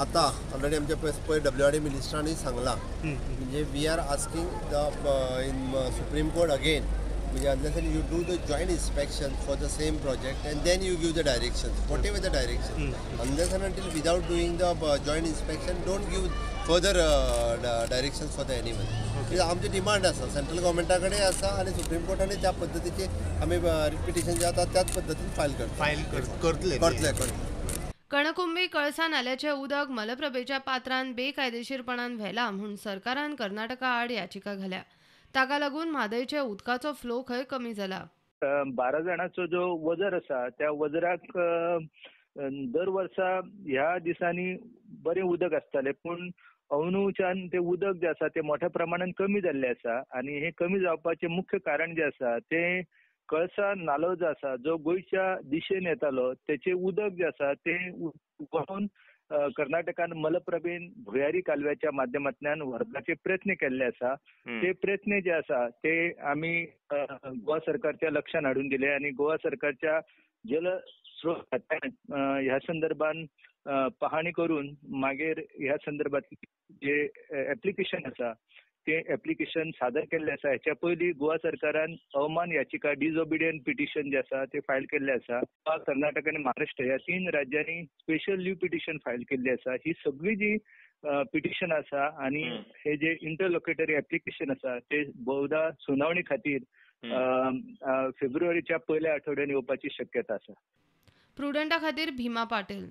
आतां ऑलरेडी आमच्या पयर डब्ल्यू आर डी मिनिस्टरांनी सांगलां, म्हणजे we are asking the in Supreme Court again, म्हणजे unless you do the joint inspection for the same project and then you give the directions, whatever the direction, unless and until without doing the joint inspection, don't give further directions for the anyone. आमची demand आसा, central गव्हर्मेंटा कडेन आसा आनी supreme कोर्टाने त्या पद्दतीचे आमी writ petition जे आसा त्याच पद्दतीन फायल करता. फायल करतले? करतले, करतले. कणकुंबी कळसा नाल्याचें उदक मलप्रभेच्या पात्रान बेकायदेशीरपणान व्हेलां म्हूण सरकारान कर्नाटका आड याचिका घाल्या. ताका लागून म्हादयचे उदकाचो फ्लो खंय कमी जाला. 12 जाणांचो जो वजर आसा, त्या वजराक दर वर्सा ह्या दिसांनी बरें उदक आसतालें, पूण अंदूच्यान तें उदक जें आसा तें मोठ्या प्रमाणान कमी जाल्लें आसा. आनी हें कमी जावपाचें मुख्य कारण जें आसा तें कळसा नालो जो आसा, जो गोंयच्या दिशेन येतालो, तेचें उदक जें आसा तें व्हांवन कर्नाटकान मलप्रभेन भुयारी कालव्याच्या माध्यमांतल्यान व्हरपाचे प्रयत्न केल्ले आसा. ते प्रयत्न जे आसा ते आमी गोवा सरकारच्या लक्षात हाडून दिले आनी गोवा सरकारच्या जल स्रोत खात्यान ह्या संदर्भान पाहणी करून मागीर ह्या संदर्भात जे एप्लिकेशन आसा ते एप्लिकेशन सादर केल्ले आसा. हेच्या पयलीं गोवा सरकारान अवमान याचिका, डिसओबिडियंट पिटिशन जे आसा ते फायल केल्ले आसा. गोवा, कर्नाटक आनी महाराष्ट्र ह्या 3 राज्यांनी स्पेशल लीव पिटिशन फायल केल्ली आसा. ही सगळी जी पिटिशन आसा आनी हे जे इंटरलोकेटरी एप्लिकेशन आसा ते बहुधा सुनावणी खातीर फेब्रुवारीच्या पयल्या आठवड्यान येवपाची शक्यता आसा. प्रुडंटा खातीर भीमा पाटील.